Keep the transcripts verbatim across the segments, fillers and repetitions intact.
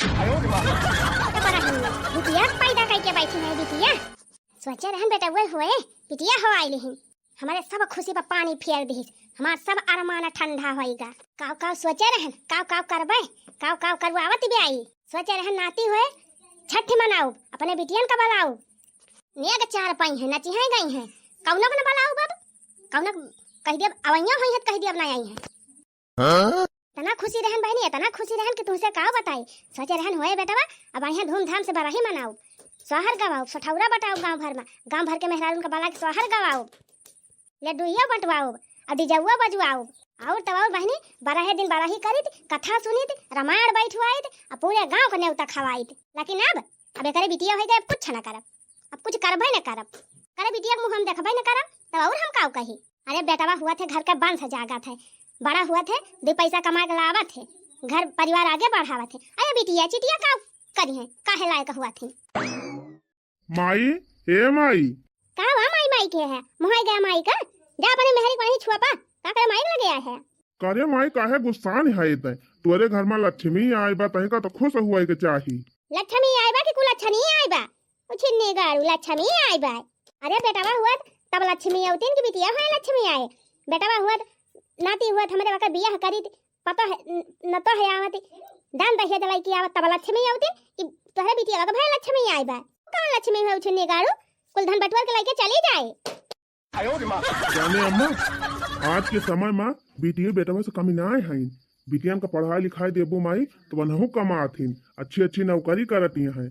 तो बड़ा ही बिटिया पैदा करके बैठी है बिटिया। सोचे रहन बेटवा होए, बिटिया हो आइली ही। हमारे सब खुशी पर पानी फेर दिहिस, हमार सब अरमान ठंडा होइगा। काव काव सोचे रहन, काव काव करबे, काव काव करवावत भी आई। सोचे रहन नाती होए, छठ मनाउब, अपने बिटियन का बलाउब। नेग चार पाई है, नचिहे गई है, कौनो के न बलाउब अब, कौनो कह दियब अवैया होई है, कह दियब ना आई है। हाँ? इतना खुशी रहन बहनी, इतना खुशी रहन कि तुमसे का बताई। सोचे रहन होए बेटवा, अब बढ़िया धूमधाम से बरही मनाउब, सोहर गवाउब, सठौरा बटाउब गाँव भर में, गाँव भर के मेहरारून का बला के सोहर गवाउब, लड्डुइया बंटवाउब, और डिजौआ बजवाउब। और तब और बहनी, बरहे दिन बरही करित, कथा सुनित, रामायण बैठवाइत, और पूरे गाँव को न्योता खवाइत। लेकिन अब, अब एकरे बिटिया होई गए, अब कुछ न करब, अब कुछ करबे न करब, करे बिटिया के मुँह हम देखबे न करब, तब और हम काव कही। अरे बेटवा हुआ थे घर के बंस जागत है, बड़ा हुआ थे, दो पैसा कमा के लावत है, घर परिवार आगे बढ़ावत है। अरे बिटिया चिटिया का करी है, काहे लायक हुआ थी? माई, ए माई। का हुआ माई, माई के है? मुहाई गया माई का? जा अपने मेहरी को वहीं छुआ पा, का करे माई लगे आए है? करे माई, काहे गुस्सान है इतने? तोरे घर में लक्ष्मी आए बा, तहीं का तो खुश हुए के चाही। लक्ष्मी आए बा कि कुलच्छनी आए बा? उछिन्नी गाड़ू लक्ष्मी आए बा। अरे बेटवा हुआ तब लक्ष्मी अवतीन की बिटिया हुआ लक्ष्मी आए। बेटवा हुआ नाती हुआ हमरे वकर बियाह करी, पता है, न, न तो है आवत, दान दहेज लइके आवत तब लक्ष्मी अवतीन कि तोहरे बिटिया का भाई लक्ष्मी आए बा। कौन लक्ष्मी है उछिन्नी गाड़ू? कुल धन बटुअर के लइके चली जाए। जाने अम्मा, आज के समय में बिटिया बेटवा से कमी ना है। बिटियन का पढ़ाई लिखाई देबो माई, तो वनहु कमात हिन, अच्छी अच्छी नौकरी करत ही हैं।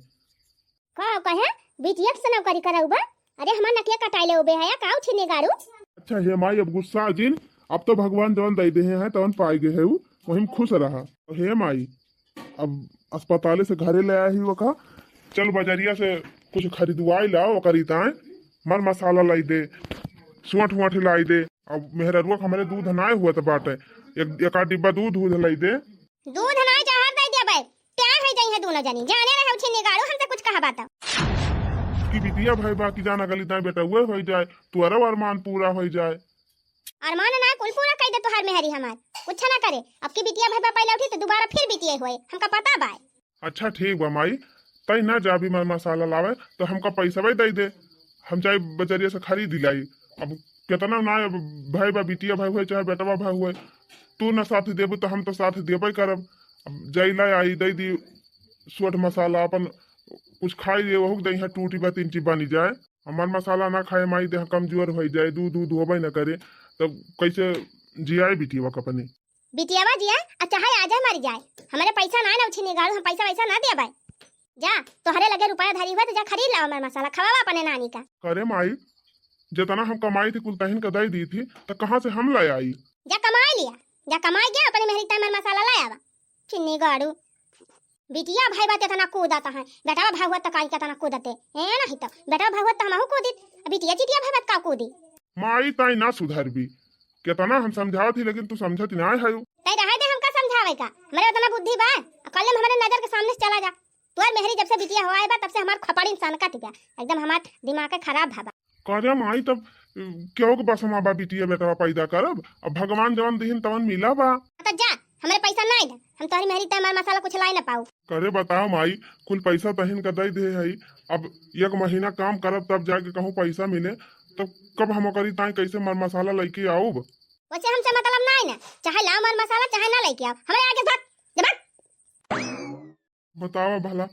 का कहे? बिटिया से नौकरी कराऊ बा? अरे हमार नकिया कटाई ले उबे है, का उछिन्नी गाड़ू? अच्छा हे माई, अब गुस्सा जिन, अब तो भगवान जवन दे दे हैं, तवन पाई गए है, वही में खुश रहा। हे माई, अब अस्पताले से घरे ले आए ही ओका, चल बजरिया से कुछ खरीदवाई लाओ, ओकर इताए मर मसाला लाई दे, सोंठ वोंठ लाई दे। अब मेहररुआ के हमरे दूध नाय हुआ त बाटे, एक, एक आध डिब्बा दूध, दूध लाई दे। दूध नाय, जहर दे दे बे, प्यार है जाई है दोनों जनी, जाने रहे उछिन्नी गाड़ू, हमसे कुछ कहा बात। कि बिटिया भाई बा कि जाना गली ताए बेटा हुए हो जाए, तोरा अरमान पूरा हो जाए। अरमान ना कुल पूरा कई दे तोहार मेहरी हमार, कुछ ना करे। अब की बिटिया भाई बा पहले उठी तो दोबारा फिर बिटिया होए, हमका पता बाय। अच्छा ठीक बा माई, तई ना जाबी मर मसाला लावे तो हमका पैसा दे दे, हम जाई बजरिया से खरीद लाई। अब कितना ना, अब भाई बा बिटिया भाई हुए चाहे बेटवा भाई हुए, तू ना साथ देबू तो हम तो साथ देबे करब। अब जाई लाई आई दे दी सोंठ मसाला, अपन कुछ खाई ले, वहू दे यहाँ टूटी बा तीन ची बनी जाए। हमार मसाला ना खाए माई, देह कमजोर हो जाए, दूध दूध होबे न करे, तब कैसे जियाए बिटिया का अपने? बिटियावा जिया, आ चाहे आ जाए मर जाए, हमारे पैसा ना ना उछिन्नी गाड़ू, हम पैसा वैसा ना देबे। जा, तोहरे लगे रुपया धरी हुआ तो जा खरीद लाओ हमार मसाला, खवावा अपने नानी का। करे माई, जितना हम कमाई थी कुल तहिन का दे दी थी, तो कहाँ से हम ले आई? जा कमाई लिया, जा कमाई गया, अपने मेहरी ताई मर मसाला ले आवा। चिन्नी गाड़ू। बिटिया भाई बा तेतना कूदत हैं, बेटवा भाई हुआ त काई केतना कूदते। ए नहीं तो, बेटवा भाई हुआ त हमहू कूदित, अब बिटिया चिटिया भाई बा त का कूदी? माई ताई ना सुधरबी, केतना हम समझावत ही लेकिन तू समझत ना है। तई रहे दे हमका समझावे का, हमरे उतना बुद्धि बा, कल हमरे नजर के सामने से चला जा। तोर मेहरी जब से बिटिया हो आए बा तब से हमार खोपड़ी सनकत बा, एकदम हमार दिमाग के खराब भा बा। करे माई तब केहू के बस में बा बिटिया बेटवा पैदा करब, अब भगवान जवन दिहिन तवन मिला बा। तो जा, हमरे पैसा नहीं दे, हम तोहरी मेहरी ते हमार मसाला कुछ लाई ना पाऊ। करे बताओ माई, कुल पैसा तहिन का दे दे हई, अब एक महीना काम करब तब जाके कहूँ पैसा मिले, तब कब हम ओकरी ताई कैसे मर मसाला लेके आऊब? वैसे हमसे मतलब नहीं ना, चाहे लाओ मर मसाला चाहे ना लेके आओ, हमरे आगे भाग, जा भाग। बतावा भला,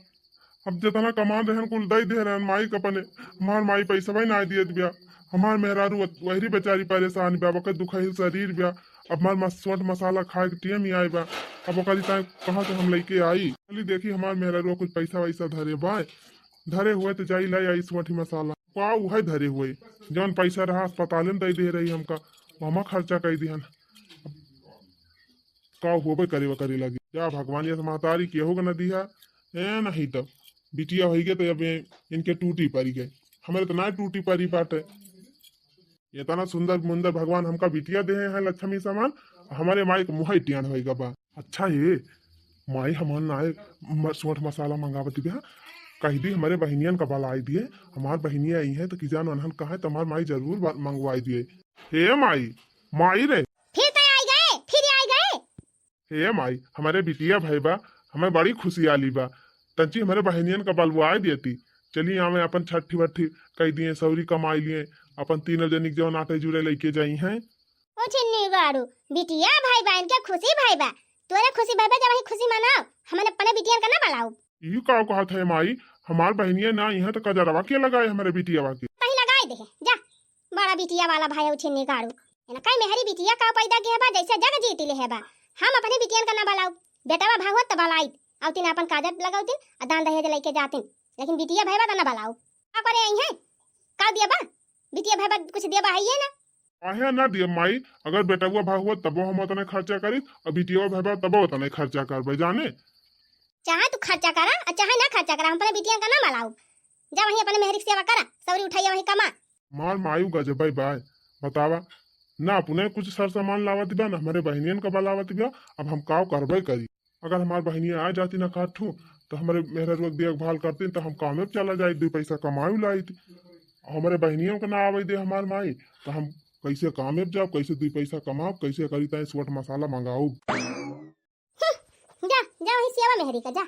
अब जितना कमा देहन कुल दे दे रहन माई का अपने, हमार माई पैसा भाई ना दियत बिया, हमार मेहरारू वह-, वहरी बेचारी परेशान बिया, वकर दुखाइल शरीर बिया, अब हमार मस-, सोंठ मसाला खाए के टेम ही आए बा, अब ओकरी ताई कहाँ से हम लेके आई? चली देखी हमार मेहरारू कुछ पैसा वैसा धरे बाय, धरे हुए तो जाई लाई आई सोंठी मसाला। का उहे धरे हुए, जौन पैसा रहा अस्पताले में दे दे रही हमका, वहमा खर्चा कर दिहन। का होबे करे, करे लगी। या भगवान, ये महतारी केहू के न दिहा, ए नहीं तो बिटिया होई गए तो अब ये इनके टूटी पड़ी गए, हमारे तो ना टूटी पड़ी बाटे। इतना सुंदर मुंदर भगवान हमका बिटिया देहे हैं लक्ष्मी समान, हमारे माई के मुँह टियान होई गबा। अच्छा ये माई, हमार नाय म-, सोंठ मसाला मंगावत बिया, कह दी हमारे बहिनियन का बलाई दिए, हमार बहिनिया आई है तो की जान उन्हन कहा है तो हमार माई जरूर बा-, मंगवाई दिए। हे माई, माई रे। फिर तो आई गए, फिर आई गए। हे माई, हमारे बिटिया भाई बा, हमें बड़ी खुशियाली बा। तंची हमरे बहिनियन का बलवाए देती, चली आवे अपन छठी वट्ठी कई दिए, सौरी कमाई लिए, अपन तीनों जनी के जवन आटे जुरे लइके जाई हैं। ओ छिन्नी गाड़ू, बिटिया भई बा, इनके खुशी भई बा, तोरे खुशी भई बा, जब वही खुशी मनाओ, हमन अपने बिटियन का ना बलाऊ। ई का कहत है माई, हमार बहिनिया ना यहाँ तो कजरवा के लगाए हमरे बिटियावा के। कहीं लगाए दे, जा, बड़ा बिटिया वाला भाई हो छिन्नी गाड़ू। इनका मेहरी बिटिया का पैदा के है बा, जैसे जग जीती ले है बा। हम अपने बिटियन का ना बलाऊ, बेटवा भागवत त बलाइत, अउतिन अपन काजर लगाउतिन, आ दान दहेज लइके जातिन, लेकिन बिटिया भई बा त ना बलाऊ। का करे आई है? का दिया बा? बिटिया भई बा कुछ दिया बा है ये ना? काहे ना दिया माई, अगर बेटवा भागवत तबो हम उतने खर्चा करी, और बिटिया भई बा तबो उतने खर्चा करबे जाने। चाहे तू खर्चा करा, और चाहे ना खर्चा करा, हम अपने बिटिया का ना बलाऊ। जा वहीं अपने मेहरी के सेवा करा, सौरी उठाइया वहीं कमा। हमार माई गजबे बाय, बतावा, ना अपने कुछ सर सामान लावत बा, ना हमरे बहिनियन का बलावत बा, अब हम काव करबे करी। अगर हमार बहिनिया आ जाती ना काठू, तो हमरे मेहररुआ के देखभाल करती, तो हम कामे पे चला जाई, दुई पैसा कमाई लाइत। हमरे बहिनियों के ना आवे दे हमार माई, तो हम कैसे कामे पे जाब, कैसे दुई पैसा कमाब, कैसे करी ताई सोट मसाला मंगाऊब। हम्म, जा, जा वहीं सियावा मेहरी का, जा।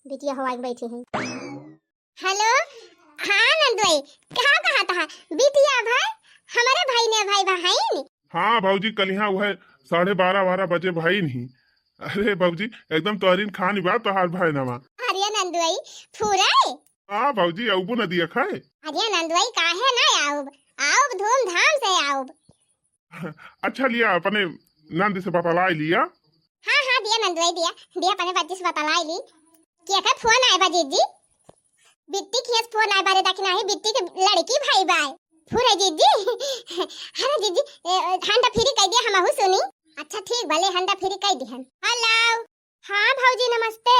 बिटिया हवा के बैठी हैं। हेलो, हाँ नंदुआई, का कहत हा? बिटिया भई, हमरे भई ने भई बहिन। हाँ भौजी, कलिहाँ उहे साढ़े बारह, बारह बजे भई नहीं। अरे भौजी, एकदम तोहरीन खानी बा तोहार भई नवा। अरे नंदुआई, फुरे? हाँ भौजी, अउबू न दिया खाए। अरे नंदुआई, काहे ना आउब? आउब, धूमधाम से आउब। अच्छा लिया, अपने नंद से बतलाई लिया। हाँ, हाँ, दिया नंदुआई, दिया, दिया, अपने बच्ची से बतलाई ली। केकर फोन आए बा जीजी? बिट्टी के फोन आए बा रे, देखी नाही, बिट्टी के लड़की भई बा। फुरे जीजी। अरे जीजी, ए, ए, hand free कई दिया, हमहू सुनी। अच्छा ठीक बा, ले hand free कई दिहन। हेलो। हाँ भौजी, नमस्ते।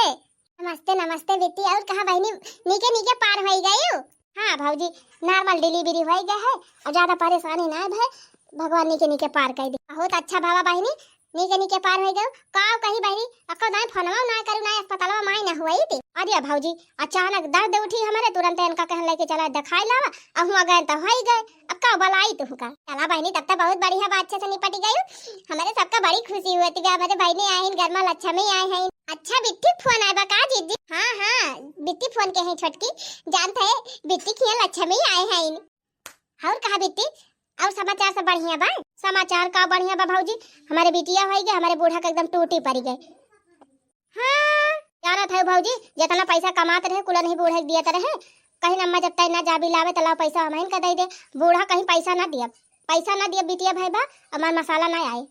नमस्ते, नमस्ते बिट्टी। और कहा बहिनी, नीके नीके पार होई गयू? हाँ भौजी, normal delivery होई गए है, और ज्यादा परेशानी ना भय, भगवान नीके नीके पार कर दे। बहुत अच्छा भवा बहिनी, नीके नीके पार होई गयू। काव कही बहिनी, अक्को नाई फोनवा ना करू, ना अस्पतालवा माई ना हुई थी। अरे भौजी, अचानक दर्द उठी हमरे, तुरंत इनका कहन लेके चला दिखाई लावा, अहुआ गए तो होई गए। अब का बलाई तुहका? चला बहिनी, तब तो बहुत बढ़िया बात, अच्छे से निपट गयू। हमरे सबका बड़ी खुशी हुई थी, हमरे बहिनी आई हैं, घर में लक्ष्मी आई हैं। अच्छा बिट्टी फोन आए बा का जीजी? हाँ, हाँ, बिट्टी फोन के हैं छोटकी, जानत है बिट्टी के यहाँ लक्ष्मी आए हैं। और कहा बिट्टी, और समाचार सब बढ़िया बा? समाचार का बढ़िया बा भौजी, हमरे बिटिया होई गए, हमरे बूढ़ा के एकदम टूटी पड़ी गए। हाँ, जानत है भौजी, जितना पैसा कमात रहे, कुल नहीं बूढ़ा के दियत रहे। कहीं अम्मा जब तय ना जाबी लावे, त लाओ पैसा हमहिन का दे दे। बूढ़ा कहीं पैसा ना दियब, पैसा ना दियब बिटिया भई बा, हमार मसाला ना आए।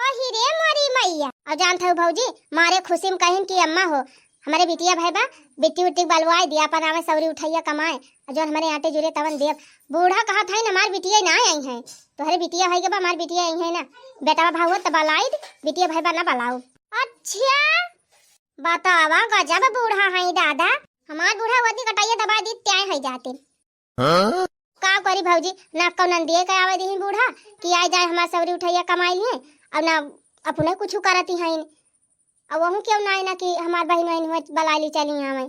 ओही रे मोरी मैया। और जानत हो भौजी, मारे खुशी में कहिन कि अम्मा हो, हमरे बिटिया भई बा, बिट्टी उट्टी के बलवाए दिया, अपन आवे सौरी उठैया कमाए, और जौन हमरे आटे जुरे तवन देब। बूढ़ा कहत है, हमार बिटिया ना आई है, तोहरे बिटिया होई गए बा, हमार बिटिया आई है ना, बेटवा भाव हो त बलाइत, बिटिया भई बा ना बलाऊ। अच्छा, बतावा, गजब बूढ़ा है दादा। हमार बूढ़ा होती कटैया दबा दी, त्याय है जाते। हाँ? का करी भौजी, ना कौन नंदिये के आवे दीही बूढ़ा कि आए जाए हमार सौरी उठैया कमाई लिए, और ना अपने कुछ करती हैं। अब वहू क्यों ना आए ना कि हमार बहिन वहिन हुआ बला ली चली आवे।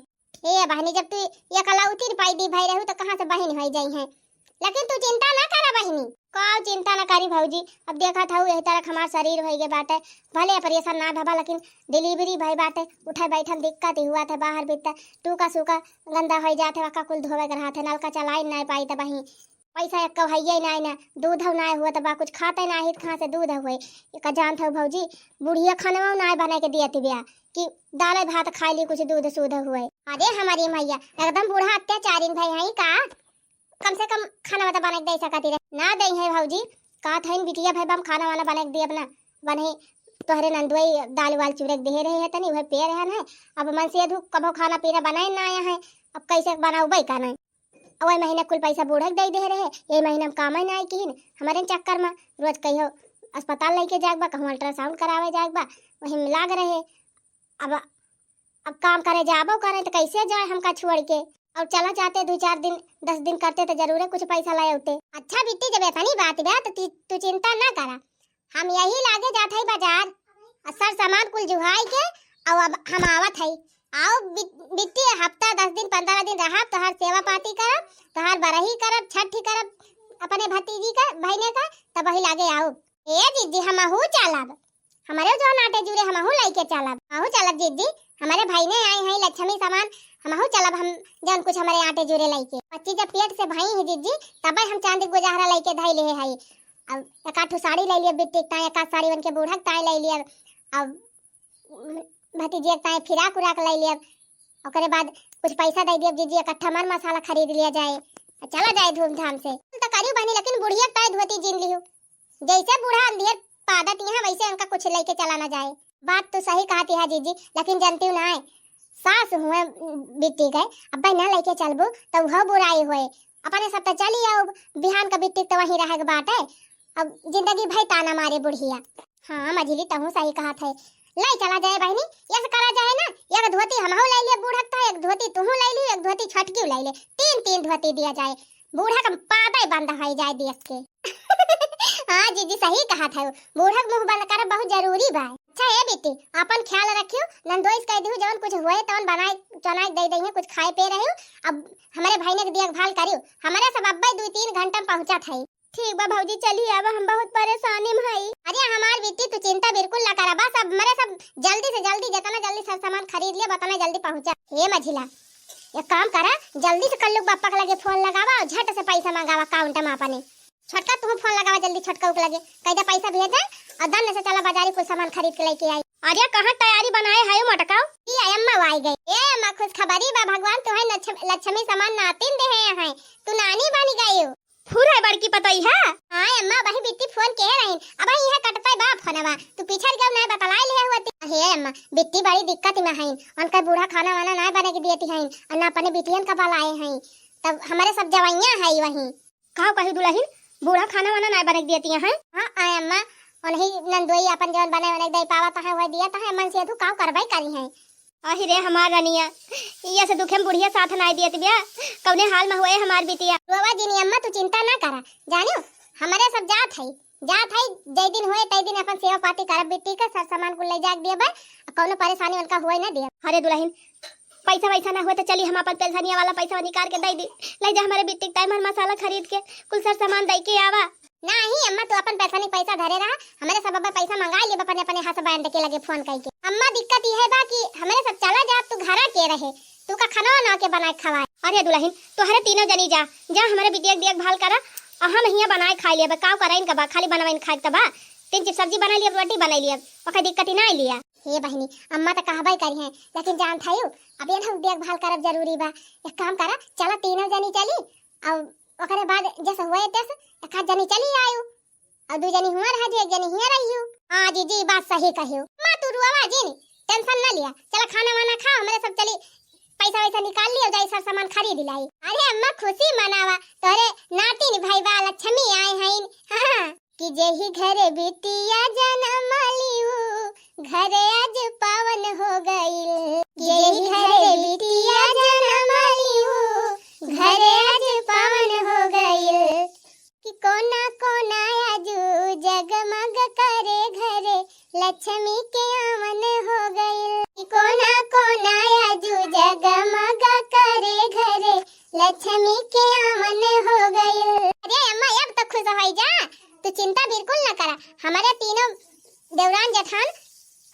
ए बहिनी, जब तू एकलौती पाई दी भाई रहू तो कहाँ से बहिन होई जाई है? लेकिन तू चिंता ना करा बहिनी। का चिंता ना करी भौजी, अब देखत हऊ यही तरह हमार शरीर होई गए बाटे, भले ऑपरेशन ना भवा लेकिन डिलीवरी भई बाटे, उठे बैठन दिक्कत ही हुआ थे, बाहर भीतर टूका सूका गंदा होई जात है, वका कुल धोवे के रहत है, नलका चलाई ना पाई तब वहीं पैसा एक हइये ना, ना दूध हऊ ना हुआ तब कुछ खाते ना ही, कहाँ से दूध हुए? का जानत हऊ भौजी, बुढ़िया खानवा ना बना के दिया तिबिया कि दाल भात खाई ली, कुछ दूध सूध हुए। अरे हमारी मैया, एकदम बूढ़ा अत्याचारी भई है का? कम से कम खाना वाना बना के दे सकती रहे। ना दे है भौजी, कहत है बिटिया भई बा हम खाना वाना बना के दियब ना, बने तोहरे नंदुआई दाल वाल चूरे के दे रहे है तनी, वह पे रहन है। अब मन से धू कबो खाना पीना बनाए ना आया है, अब कैसे बनाऊबे का नहीं? अब वही महीना कुल पैसा बूढ़ा के दे दे रहे, ये महीना हम काम ही ना आई किन, हमारे चक्कर में रोज कहियो अस्पताल लेके जाग बा, कहूँ अल्ट्रासाउंड करावे जाग बा, वही में लाग रहे। अब, अब काम करे जाबो करे तो कैसे जाए हमका छोड़ के? और चला जाते दो चार दिन, दस दिन करते तो जरूरे कुछ पैसा ले आते। अच्छा बिट्टी, जब इतनी बात बा तो ती-, तू चिंता ना करा, हम यही लागे जात है बाजार, और सर सामान कुल जुहाई के, और अब हम आवत है। आओ बि-, बिट्टी, हफ्ता दस दिन, पन्द्रह दिन रहब, तोहार सेवा पाती करब, तोहार बरही करब, छठी करब, अपने भतीजी का, बहिने का, तब वही लागे आओ। ए दीदी, हमहू चलब, हमरे जौन आटे जूरे हमहू लइके चलब, हमहू चलब जिज्जी। हमरे भइने आई हैं लक्ष्मी समान, हमहू चलब हम जौन कुछ हमरे आटे जूरे लइके। बच्ची जब पेट से भई ही जिज्जी, तबै हम चांदी गुजहरा लइके धइ लिहे हई। अब एक आध ठो साड़ी लइ लियब बिट्टी के ताई, एक आध साड़ी उनके बूढ़ा के ताई लइ लियब। अब भतीजिया के ताई फिराक उराक लइ लियब। ओकरे बाद कुछ पैसा दइ दियब जिज्जी, इकट्ठा मर मसाला खरीद लिया जाए, चला जाए धूमधाम से। त करियो बहिनी, लेकिन बुढ़िया के ताई धोती जिन लिहू। जैसे बूढ़ा अंधियर पादत यहाँ, वैसे उनका कुछ लइके चला ना जाए। बात तो सही कहत है जिज्जी, लेकिन जनतिउ नाहीं, सास हुए बिट्टी गए, अब्बे ना लइके चलबू त उहो बुराई होए। अपने सब त चली आउब, बिहान का बिट्टी त वहीं रहे के बाटे। अब जिंदगी भई ताना मारे बुढ़िया। हाँ मझिली, तहूँ सही कहत है। लइ चला जाए बहिनी, यस करा जाए ना, एक धोती हमहू लइ लियब बूढ़ा के ताई, एक धोती तुहू लइ लिहू, एक धोती छोटकिउ लइ ले, तीन तीन धोती दिया जाए। बूढ़ा का पादे बंद होइ जाए देख के। हाँ जिज्जी, सही कहत है, बूढ़ा के मुँह बंद करब बहुत जरूरी बा। अच्छा ए बिट्टी, आपन ख्याल रखियो, नंदोई से कहि दिहू जवन कुछ होए तवन बनाए चनाए दइ दइहें, कुछ खाए पिए रहियो। अब हमरे भइने के देखभाल करियो, हमरे सब अब्बे दुइ तीन घंटा में पहुँचत है। ठीक बा भौजी, चली आवा, हम बहुत परेशानी में हई। अरे हमार बिट्टी, तू चिंता बिल्कुल ना करा, बस अब हमरे सब जल्दी से जल्दी, जितना जल्दी सर सामान खरीद लियब, उतना जल्दी पहुँचा। हे मझिला, एक काम करा, जल्दी से कल्लू के बप्पा के लगे फोन लगावा और झट से पैसा मंगावा अकाउंट में अपने। छोटका, तू फोन लगावा जल्दी, छोटका के लगे, कहि दे पैसा भेज दे और दन से चला बाजारी कुल सामान खरीद के लइके आई। अरे कहाँ तैयारी बनाए है मोटका? ई अम्मा आई गई। ए अम्मा, खुशखबरी बा, भगवान तुहे लक्ष्मी, लक्ष्मी समान नातिन देहे हैं, तू नानी बनी गई हो। फुर है बड़की पतोई है। हाँ अम्मा, वही बिट्टी फोन के रहीन, अब यहाँ कटते बा फोनवा, तू पिछड़ गयो, नहीं बतलाए ले हुआ ती। हे अम्मा, बिट्टी बड़ी दिक्कत में हईन, उनका बूढ़ा खाना वाना नहीं बने के दियती हईन और ना अपने बिटियन का बलाए हईन, तब हमरे सब जवैया है वहीं। का कही दुलहिन, बूढ़ा खाना वाना नहीं बने के दियती हैं? हाँ आए अम्मा, उन्हीं नंदोई अपन जवन बने उन्हें दे पावत है, वह दियत है, मन से तू का करवाई करी है। आहि रे हमार रनिया, इया से दुखे में बुढ़िया साथ नाई दियत बिया, कौने हाल में होए हमार बिटिया। रोवा जिनी अम्मा, तू चिंता ना करा, जानियो हमरे सब जात है, जात है, जय दिन होए तय दिन अपन सेवा पाती करब बिट्टी का, सर सामान कुल ले जाके दिए बा, कौनो परेशानी उनका होए ना दिए। अरे दुलहिन, पैसा वैसा ना होए तो चली हम अपन पेलसनिया वाला पैसा निकाल के दे दी, ले जा हमारे बिट्टी के ताई मर मसाला खरीद के कुल सर सामान दे के आवा। नाही अम्मा, तू अपन पेलसनी पैसा धरे रहा, हमरे सब अब्बे पैसा मंगा लेब अपने, अपने husband के लगे फोन करके। अम्मा, दिक्कत यह बा कि हमरे सब चला जाब, तू घरा के रहे, तू का खाना वाना के बना के खवाए। अरे दुलहिन, तोहरे तीनों जनी जा, जा हमरे बिटिया के देखभाल करा, और हम हियाँ बनाए खाए लियब, काव करा इनका बा, खाली बनवाइन खाए के त बा, तीन चिप सब्जी बनाए लियब, रोटी बनाए लियब, ओकर दिक्कत ही ना लिया। हे बहिनी, अम्मा त कहबे करी हैं, लेकिन जानत हयू, अब ये ना देखभाल करब जरूरी बा। एक काम करा, चला तीनों जनी चली, अब ओकरे बाद जस होए तस एक आध जनी चली आयु, और दू जनी हुआ रह जो, एक जनी हियाँ रहियो। हाँ जीजी, बात सही कहियो। माँ तू रुआवा जिन, tension ना लिया, चला खाना वाना खा, हमरे सब चली पैसा वैसा निकाल लियो, जाई सब सामान खरीद लाई। अरे अम्मा खुशी मनावा, तोरे नातिन भई बा लक्ष्मी आए हईन। हाँ। कि जेही घरे बिटिया जनम लियू, घरे आज पावन हो गइल। कि जेही घरे बिटिया जनम लियू, घरे आज पावन हो गइल। कि कोना कोना आजू जगमग करे घरे, लक्ष्मी के आवन हो गइल। कि कोना कोना आजू जगमग करे घरे, लक्ष्मी के आवन हो गइल। अरे अम्मा, अब तो खुश होइ जा, तू चिंता बिल्कुल न करा। हमरे तीनों देवरान जेठान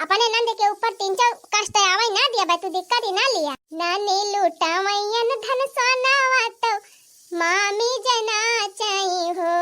अपने नंद के ऊपर तीन चार कष्ट आवे ना दिया बा, तू दिक्कत ही ना लिया। नानी लुटावैयन धन सोनावा तो मामी जना चाही हो।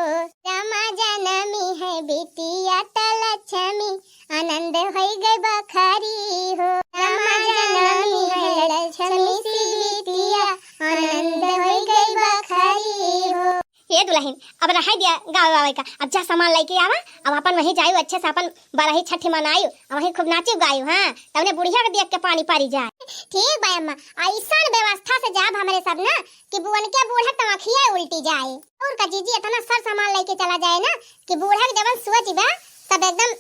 रामा जनमी है बिटिया त लक्ष्मी आनंद होई गई बखारी हो। रामा जनमी है लक्ष्मी सी बिटिया आनंद होई गई बखारी हो। हे दुलहिन, अब रहे दिया गावे वावे का, अब जा सामान लइके आवा, अब अपन वहीं जायु अच्छे से अपन बरही छठी मनायु, अब वहीं खूब नाचयु गायु, हाँ, तवने बुढ़िया के देख के पानी परी जाए। ठीक बा अम्मा, ऐसन व्यवस्था से जाब हमरे सब ना कि बुअन के बूढ़ा त आँखिया उल्टी जाए। और का जीजी इतना सर सामान लइके चला जाए ना कि बूढ़ा के जवन सोच बा सब एकदम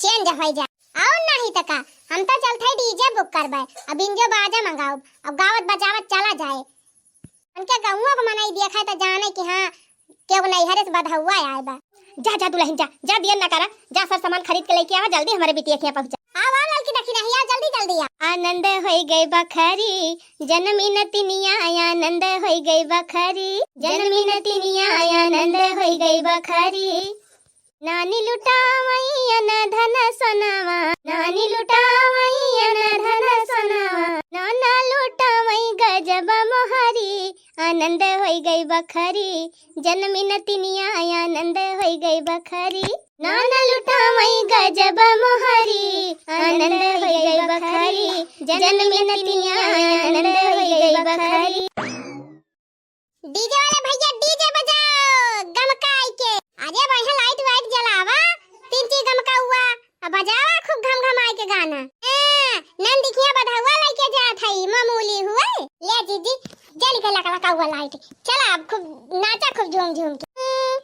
change होइ जाए। और नहीं त का, हम तो चलत है DJ book करबे, अब इंजो बाजा मंगाउब, अब गावत बजावत चला जाए। उनके गहुआ को मनई देखा है तो जाने कि हाँ, केहू नैहरे से बधौआ आए बा। जा, जा दुलहिन जा, जा दियर ना करा, जा सब सामान खरीद के लइके आवा, जल्दी हमरे बिटिया के यहाँ पहुँचा। आवा ललकी दखिनहिया, जल्दी, जल्दी आ। आनंद होई गई बखरी, जनमी नतिनिया, आनंद होई गई बखरी, जनमी नतिनिया, आनंद होई गई बखरी। नानी लुटावई अन धन सोनवा, नानी लुटावई अन धन सोनवा, नाना लुटावई गजब मोहरी, आनंद होई गई बखरी, जनमिन तिनिया आनंद होई गई बखरी। नाना लुटावई गजब मोहरी, आनंद होई गई बखरी, जनमिन तिनिया आनंद होई गई बखरी। डीजे वाले भैया, डीजे बजाओ, गमकाई के। अरे बढ़िया लाइट वाइट जलावा, तिनची गमकउआ, आ बजावा खूब घमघमाई के गाना। हाँ, नंदिखिया बधउआ लइके जात हई, मामूली हुए। ले जीजी, जल के लकलकउआ लाइट। चला अब खूब नाचा, खूब झूम झूम के। हम्म,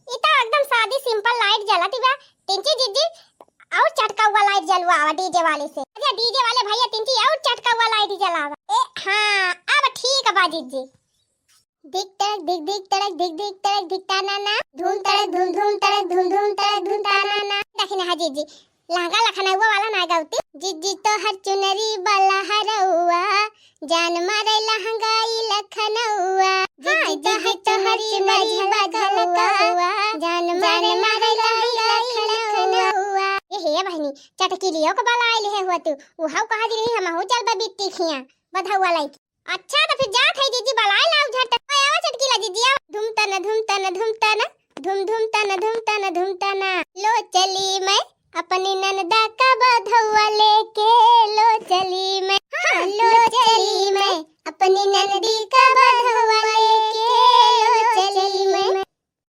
ई तो एकदम सादी simple लाइट जलत बा। तिनची जीजी, और चटकउआ लाइट जलवावा डीजे वाले से। अरे डीजे वाले भैया, तिनची और चटकउआ लाइट जलावा। ए, हाँ, अब ठीक बा जीजी। धिक तड़क धिक धिक तड़क धिक धिक तड़क धिक ताना ना। धूम तड़क धूम धूम तड़क धूम धूम तड़क धूम ताना ना। देखी ना जीजी, लहंगा लखनउआ वाला ना गउती। जीजी तोहर चुनरी बा लहरउआ, जान मारे लहंगाई लखनउआ। हाँ, जीजी तोहर चुनरी बा झलकउआ, जान मारे लहंगाई लखनउआ। ए हे बहिनी, चटकिलियो के बलाइल है हुआ तू, उहाऊ कहा जी रही हमहू चलबा बिट्टी खिया, बधउआ लइके। अच्छा, तो फिर जात है जीजी, बलाए लाओ झट। ओए, आवा चटकीला जीजी, आवा। धुम तन, धुम तन, धुम तन, धुम धुम तन, धुम तन, धुम तन। लो चली मैं अपनी ननदा का बधउआ लेके, लो चली मैं, हाँ, लो चली मैं अपनी ननदी का बधउआ लेके, लो चली मैं।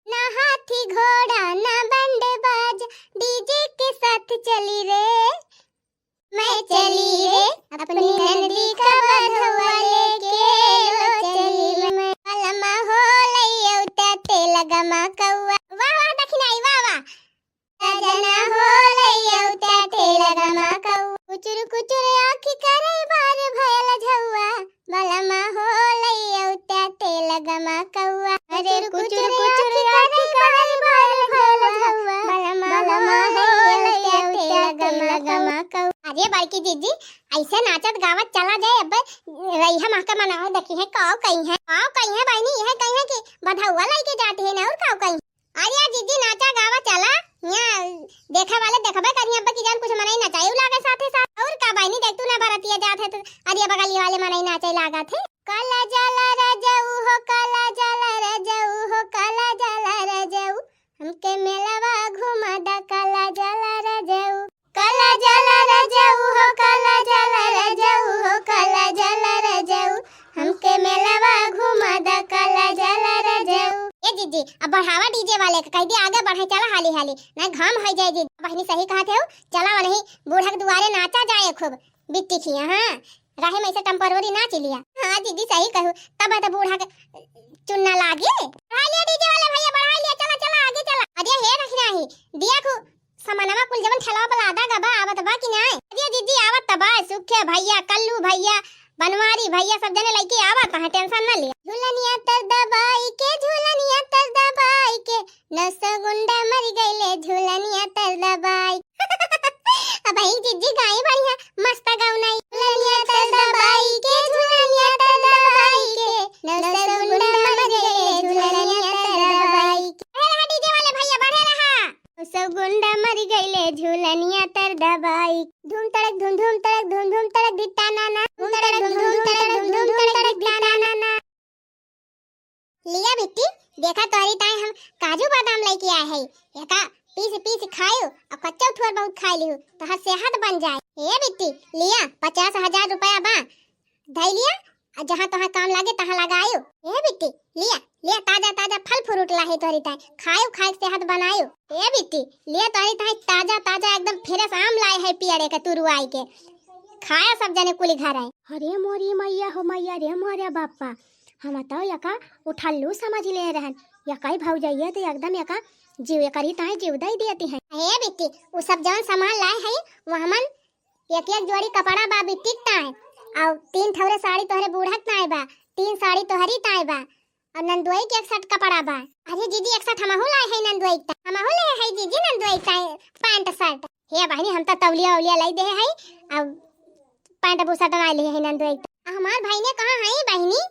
ना हाथी घोड़ा ना बंड बाज, डीजे के साथ चली रे। मैं चली रे अपनी ननदी का बधउआ लेके, लो चली मैं। बलमा हो लइयौ त्या तेल गमकउआ। वाह, वाह, दखिनाई, वाह, वाह। सजना हो लइयौ त्या तेल गमकउआ। कुचुर, कुचुर आँखी करे बार भयल झउआ। बलमा हो लइयौ त्या तेल गमकउआ। अरे कुचुर, कुचुर आँखी करे बार भयल झउआ। बलमा हो लइयौ त्या तेल गमकउआ। अरे बड़की जीजी, ऐसे नाचत गावत चला जाए, अब रहिया माँ का मनाओ, देखी है काव कही है, काव कही है बहिनी, यह कही है कि बधउआ लइके जाती है ना, और काव कही। अरे जीजी, नाचा गावा चला, यहाँ देखे वाले देखबे करिहैं, अब की जान कुछ मनई नचाई लागे साथे साथ। और का बहिनी, देख तू ना बरतिया जात है तो अरे बगली वाले मनई नाचे लागत है। काला जाला रजऊ हो, काला जाला रजऊ हो, काला जाला रजऊ, हमके मेलवा घुमा दा, काला जाला रजऊ। काला जाला रजऊ हो, काला जाला रजऊ हो, काला जाला रजऊ, हमके मेलवा घुमा दा, काला जाला रजऊ। ए जीजी, अब बढ़ावा डीजे वाले के, कह दी आगे बढ़े, चला हाली हाली, नहीं घाम होइ जाए जीजी। बहिनी सही कहत है, चला वही बूढ़ा के दुआरे नाचा जाए खूब, बिट्टी खिया, हाँ, राहे में से temporary नाच लिया। हाँ जीजी सही कहू, तब है तो बूढ़ा के चुन्ना लागे। बढ़ा लिया डीजे वाले भैया, बढ़ा लिया, चला चला आगे चला। अरे हे रखना ही, दिया खू सामानवा कुल जवन ठेलवा पर लादा गबा आवत बा कि नाय? अरे जीजी आवत त बा, सुखे भैया, कल्लू भैया, बनवारी भैया सब जने लइके आवत हैं, tension ना लिया। झुलनिया तर दबाई के, झुलनिया तर दबाई के, नौ सौ गुंडा मर गइले झुलनिया तर दबाई। अब भाई जीजी गाई बढ़िया, मस्त गौनाई। झुलनिया तर दबाई के, झुलनिया तर दबाई के, नौ सौ गुंडा मर गइले झुलनिया तर दबाई के। बढ़े रहा डीजे वाले भैया, बढ़े रहा। सब गुंडा मर गइले झूलनिया तर दबाई। धूम तड़क धूम धूम तड़क धूम धूम तड़क दित्ता नाना। धूम तड़क धूम धूम तड़क धूम धूम तड़क दित्ता नाना। लिया बिट्टी, देखा तोहरी ताई हम काजू बादाम लइके आए हई। एका पीस पीस खायो और कच्चो थोर बहुत खाई लिहू, तोहर सेहत बन जाए। ए बिट्टी, लिया पचास हजार रुपया बा, धई लिया, आ जहाँ तोहार काम लागे तहाँ लगायो। ए बिट्टी, लिया, लिया ताजा ताजा फल फ्रूट लाहे तोहरी ताई, खायो खाए के सेहत बनायो। ए बिट्टी, लिया तोहरी ताई ताजा ताजा एकदम fresh आम लाए है पियरे के तुरुआई के, खाया सब जने कुली घर आए। अरे मोरी मैया हो मैया रे मोरे बापा, हम तो यका उठल्लू समझ ले रहन, यका ही भौजैया तो एकदम यका जीव करी ताई जीव दई देती है। ए बिट्टी, उ सब जौन सामान लाए है वो हमन एक एक जोड़ी कपड़ा बा बिट्टी के ताई, और तीन ठौरे साड़ी तोहरे बूढ़ा के ताई बा, तीन साड़ी तोहरी ताई बा, और नंदोई के एक set कपड़ा बा। अरे जीजी, एक set हमहू लाए है नंदोई के ताई, हमहू ले है जीजी नंदोई के ताई pant shirt। हे बहिनी, हम तो तौलिया उलिया लाई दे है, अब pant बुशर्ट ना ले है नंदोई के ताई। हमार भाई ने कहाँ है बहिनी?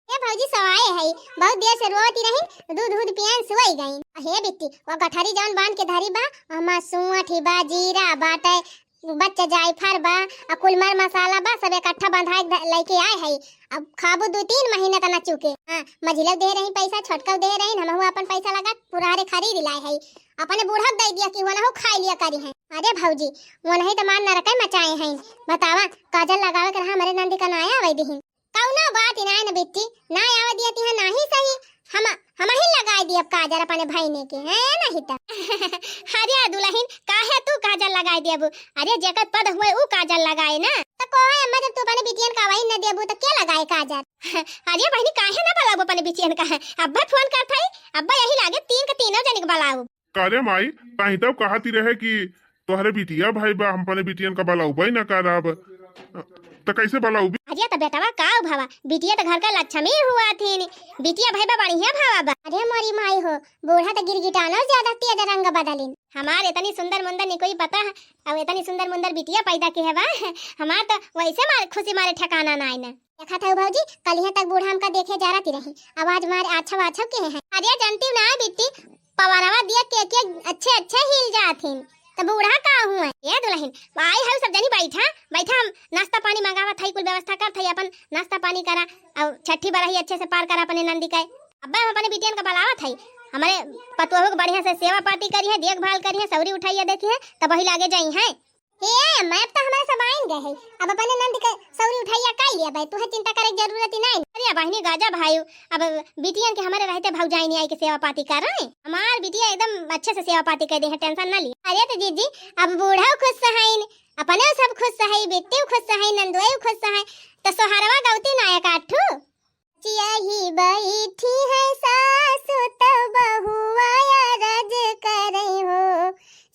ए भौजी सोआए है, बहुत देर से रोवती रही, दूध दूध पियन सोई गई। हे बिट्टी, वो गठरी जौन बांध के धरी बा, ओमा सूंठ ही बा, जीरा बाटे, बच्चा जायफल बा, आ कुल मर मसाला बा, सब इकट्ठा बंधा के ध-, लेके आए है। अब खाबू दू तीन महीना त ना चुके। हाँ, मझिलक दे रही पैसा, छोटकल दे रही, हमहू अपन पैसा लगा पुरारे खरीद लाए है। अपने बूढ़ा के दे दिया कि वनहु खाई लिया करी है। अरे भौजी, वनही त मार नरकै मचाए हैं। बतावा, काजल लगावे के रहा, हमरे नंदी का नाया आवे दिही। कौनो बात ही नाय न बिट्टी, नाय आवे दिया तिहा नाही सही। हम, हमही लगाए दियब काजल अपने भैने के, हैं नहीं त। अरे दुलहिन, काहे तू काजल लगाए दियबू? अरे जेकर पद हुए ऊ काजल लगाए ना। त कोहे अम्मा, जब तू अपने बिटियन का वही न देबू त के लगाए काजल? अरे बहिनी, काहे ना बलाबू अपने बिटियन का? अब्बा फोन करत हई, अब्बा यही लागे तीन के तीनों जने के बलाऊ। का रे माई, ताही तब कहती रहे कि तोहरे बिटिया भाई बा, हम अपने बिटियन का बलाउबे न करब, त कैसे बलाउबी? अरे त बेटवा का भवा, बिटिया त घर का लक्ष्मी हुआ थीन, बिटिया भाई बा बढ़िया भावा बा। अरे मोरी माई हो, बूढ़ा त गिरगिटानो ज्यादा तेज रंग बदलिन। हमार इतनी सुंदर मुंदर निकोई पता है, अब इतनी सुंदर मुंदर बिटिया पैदा के है बा। हमार त वैसे मारे खुशी मारे ठिकाना नाय ना। देखत हऊ भौजी, कलिहे तक बूढ़ा हमका देखे जा रहती रही, आवाज मारे आछव आछव के हैं। अरे जनती ना बिट्टी, पवनवा दिया के के अच्छे अच्छे हिल जाथिन, त बूढ़ा का हुआ? ए दुलहिन, आई हऊ सब जनी बैठा, बैठा, हम नाश्ता पानी मंगावत हई, कुल व्यवस्था करत हई, अपन नाश्ता पानी करा, और छठी बरही अच्छे से पार करा अपने नंदी के। अब्बा हम अपने बिटियन का बलावत हई, हमरे पतोहू के बढ़िया से सेवा पाती करी है, देखभाल करी है, सौरी उठाइया देखी है, तब वही लागे जाई है। हे अम्मा, अब त हमारे सब आइन गए है, अब अपने नंद के सौरी उठाइया काई लिया बे, तुहे चिंता करे के जरूरत ही नाई। अरे बहिनी गाजा भाई, अब बिटियन के हमारे रहते भौजाई नहीं आई के सेवा पाती कर रहे। हमार बिटिया एकदम अच्छे से सेवा पाती कर दे है, tension ना ली। अरे त जीजी, अब बूढ़ा खुश हईन, अपने सब खुश है, बिट्टी खुश है, नंदुआई खुश है, त सोहरवा गौती नायक आठू। चियाही बैठी है सासु त बहुआ अरज करे हो,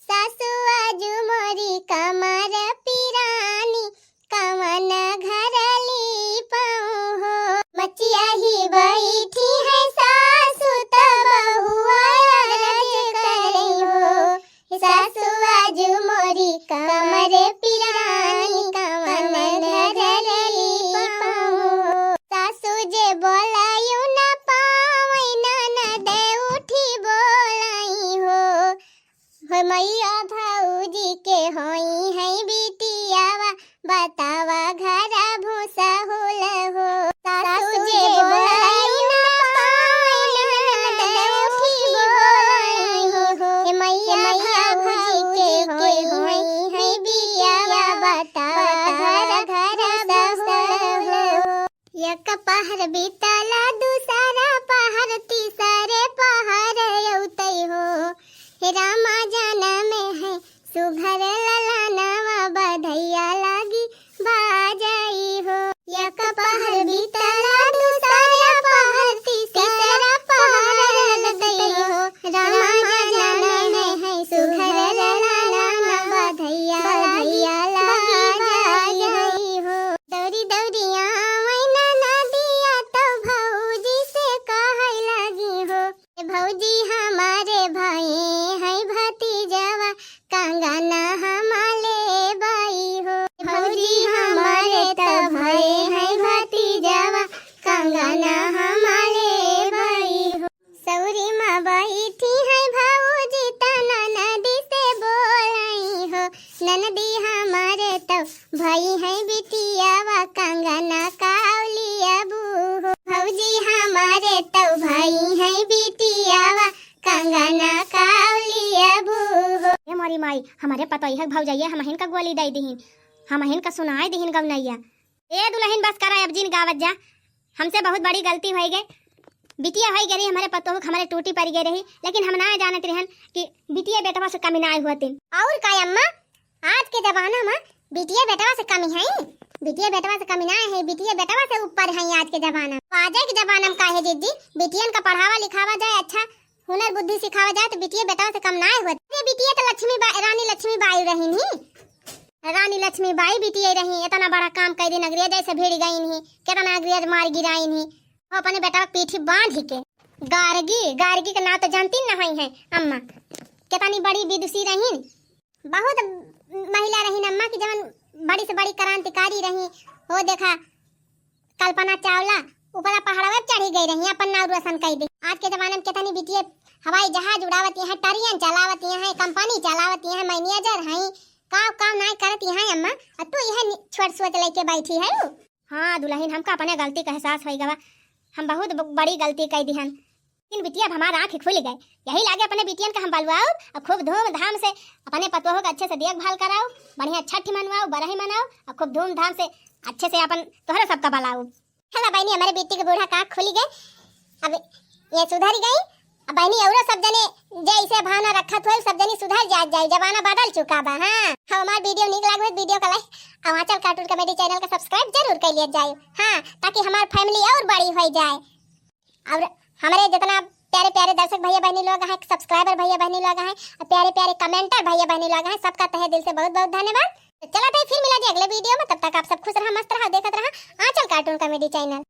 सासु आजु मोरी कमर पिरानी कवन घर लीपाऊँ हो। मचियाही बैठी है सासु त बहुआ अरज करे हो, सासु आजु मोरी कमर पिरानी कवन घर लीपाऊँ हो। सासु जे बोलायु न पावै ननद उठी बोलाई हो। हो मैया भौजी के होई है बिटियावा बतावा घर भूसा होल हो। सासु जे बोलाई ना पाई ननद उठी बोलाई हो। हे मैया भौजी के होई है बिटियावा बतावा घर भूसा होल हो। एक पहर बीतला दूसरा पहर तीसरे पहर अउतै हो। हे रामा जनम है सुघर ललनवा बधैया लागी बाजई हो। एक पहर बीतला दूसरा पहर तीसरा पहर ललतई हो। रामा जनम है सुघर ललनवा बधैया लागी बाजई हो। दौरी दौरी आवै ननदिया तौ भौजी से कहै लागी हो। ए भौजी हमारे भए है भतीजवा, कंगना हमाले बाई हो। भौजी हमारे त भए है भतीजवा, कंगना हमाले बाई हो। सौरी मा बैठी है भौजी त ननदी से बोलाई हो। ननदी हमारे त भई है बिटियावा कंगना कावली अबू हो। भौजी हमारे तौ भई है बिटियावा कंगना कावली अबू हो। ए मोरी माई, हमारे पतोहिया के भौजैया हमहिन का गोली दई दिहिन, हमहिन का सुनाई दिहिन गवनैया। ए दुलहिन बस करा, अब जिन गावत जा, हमसे बहुत बड़ी गलती होई गई। बिटिया होई गई रही हमारे पतोहू के, हमारे टूटी पड़ी गई रही, लेकिन हम ना जानत रहन कि बिटिया बेटवा से कमी ना होतिन। और का अम्मा, आज के जमाना मा बिटिया बेटवा से कमी है? बिटिया बेटवा से कमी ना है, बिटिया बेटवा से ऊपर है आज के जमाना। आजे के जमाना मा का है जीजी, बिटियन का पढ़ावा लिखावा जाए, अच्छा हुनर बुद्धि सिखावा जाए तो बिटिया बेटवा से कम ना होत। अरे बिटिया तो लक्ष्मी बा-, रानी लक्ष्मी बाई रही नी। रानी लक्ष्मी बाई बिटिया रही, इतना बड़ा काम कर दिन अंग्रेज से भिड़ गई नी, कितना अंग्रेज मार गिराई नी। वो अपने बेटवा के पीठी बांध के गार्गी, गार्गी के नाम तो जानती ना है अम्मा, कितनी बड़ी विदुषी रही। बहुत महिला रही अम्मा की जवन बड़ी से बड़ी क्रांतिकारी रही। हो देखा, कल्पना चावला, ऊपरा पहाड़वा पे चढ़ी गई रही, अपन नाव रोशन कई दे। आज के जमाना में कितनी बिटिया हवाई जहाज उड़ावत हैं, ट्रेन चलावत हैं, कंपनी चलावत हैं, मैनेजर हैं, का काम नाई करत हैं अम्मा, और तू यह नि-, छोट सोच लेके बैठी है। हाँ दुल्हन, हमका अपने गलती का एहसास होई गवा, हम बहुत ब-, बड़ी गलती कई दिहन। लेकिन बिटिया, अब हमार आँख खुल गए, यही लागे अपने बिटियन का हम बलवाओ और खूब धूमधाम से अपने पतोह का अच्छे से देखभाल कराओ, बढ़िया छठ मनाओ, बरही मनाओ और खूब धूमधाम से अच्छे से अपन तोहरा सबका बलाओ। चला बहनी, हमारे बेटी के बूढ़ा का आँख खुली गए, अब ये सुधर गई। अब बहनी, औरो सब जने जे ऐसे भावना रखत हुए, सब जनी सुधर जात जाए, जमाना बदल चुका बा। हाँ, हम हमार वीडियो नीक लागे, वीडियो का लाइक और आंचल कार्टून कॉमेडी चैनल का सब्सक्राइब जरूर कर लिया जाए। हाँ, ताकि हमार फैमिली और बड़ी हो जाए। और हमारे जितना प्यारे प्यारे दर्शक भैया बहनी लोग हैं, सब्सक्राइबर भैया बहनी लोग हैं, और प्यारे प्यारे कमेंटर भैया बहनी लोग हैं, सबका तहे दिल से बहुत बहुत धन्यवाद। तो चला था, फिर मिला जी अगले वीडियो में, तब तक आप सब खुश रहा, मस्त रहा, देखत रहा आंचल कार्टून कॉमेडी चैनल।